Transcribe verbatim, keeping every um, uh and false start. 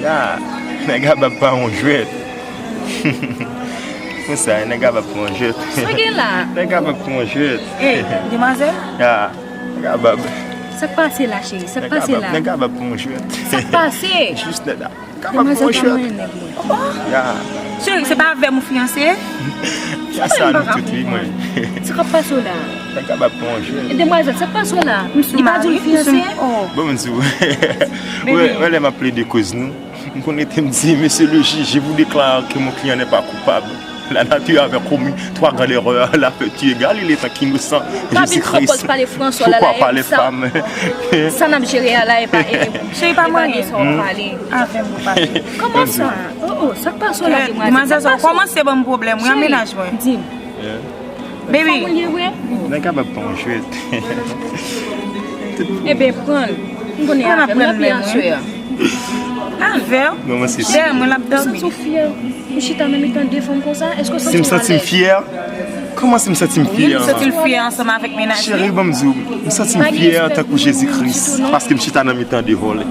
Ya, nèg Abab pa yon jwèt. Konsa, nèg Abab pa yon jwèt. Sa gen la? Nèg Abab pa yon jwèt. Ey, demwazèl. Ya, nèg Abab. Sa k pase la, cheri? Sa k pase la? Nèg Abab pa yon jwèt. Sa k pase? Jis nèg Abab pa yon jwèt. Ya. Cheri, se pa avè m ou fiyanse? Ya sa nou tout wi mwen. Sa k ap pase w la? Nèg Abab pa yon jwèt. E demwazèl, sa k pase w la? Li pa di w l fiyanse? Bon, m di w. Wè, wè lè m ap plede koz nou. M konn rete m di, Monsieur le juge, je vous déclare que mon client n'est pas coupable. La nature avait commis trois grandes erreurs. Elle a fait tuer Galilée tant qu'innocent. Jésus-Christ. Pourquoi parler femme? Sa n ap jere a la, e pa, e, cheri, pa mwen. Avè m ou pale. Kòman sa? Oh, oh, sa k pase w la, demwazèl? Demwazèl, sa w kòmanse ban m pwoblèm wi, an mennaj mwen. Di m. Baby. Fòm ou ye vre? Nèg Abab pa yon jwèt. Ebyen, pran l. M konnen avè m nan pi aswè a. Avè w? Dèyè mwen l ap dòmi. Ou santi w fyè? Ou chita nan mitan de fanm konsa? Èske w santi w alèz? Si m santi m fyè? Kòman si m santi m fyè? Wi, m santi l fyè ansanm avèk mennaj li. Cheri, ban m di w, m santi m fyè tankou Jezi Kris, paske m chita nan mitan de vòlè.